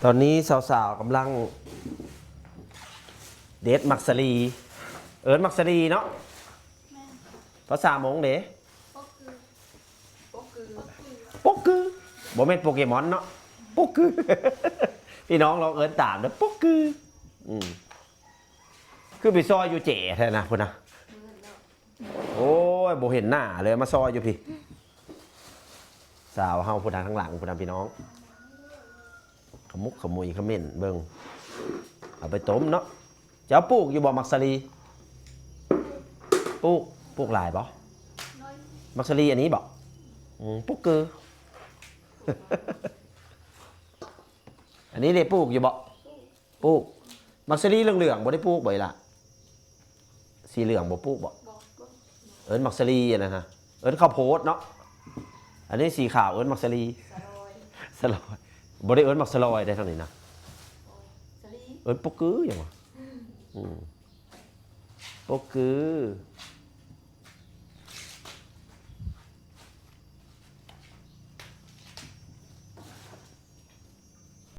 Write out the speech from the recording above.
ຕອນນີ້ສາວໆກຳລັງເດັດໝາກສາລີ ເອີ້ນໝາກສາລີເນາະ ແມ່ນ ພາສາມົ້ງເດ້ ປົກກື ປົກກື ປົກກື ບໍ່ແມ່ນໂປເກມອນເນາະ ປົກກື ພີ່ນ້ອງລອງເອີ້ນຕາມເດີ້ ປົກກື ອືມ ຄືໄປຊອຍຢູ່ເຈແທ້ນະ ພຸ້ນນະ ໂອ້ຍ ບໍ່ເຫັນໜ້າເລີຍ ມາຊອຍຢູ່ພີ້ ສາວເຮົາພຸ້ນນະ ທາງຫຼັງພຸ້ນນະ ພີ່ນ້ອງ ຂະມຸກຂະມຸຍຂະເໝັ້ນເບິ່ງ ເອົາໄປຕົ້ມເນາະ ເຈົ້າປູກຢູ່ບໍ່ໝາກສາລີ? ປູກ ປູກຫຼາຍບໍ່? ໝາກສາລີອັນນີ້ບໍ່? ອືມ ປຸກກື ອັນນີ້ເດ້ ປູກຢູ່ບໍ່? ປູກ ໝາກສາລີເຫຼືອງໆ ບໍ່ໄດ້ປູກບໍ່ອີ່ຫຼ້າ? ສີເຫຼືອງບໍ່ປູກບໍ່? ບໍ່ ບໍ່ ເອີ້ນໝາກສາລີອັນນັ້ນນະ ເອີ້ນເຂົ້າໂພດເນາະ ອັນນີ້ສີຂາວເອີ້ນໝາກສາລີ ສະລອຍ ສະລອຍ ບໍ່ໄດ້ເອີ້ນໝາກສະລອຍເດ້ທາງນີ້ນະ ສາລີ ເອີ້ນປົກກືຫຍັງວະ? ອືມ ປົກກື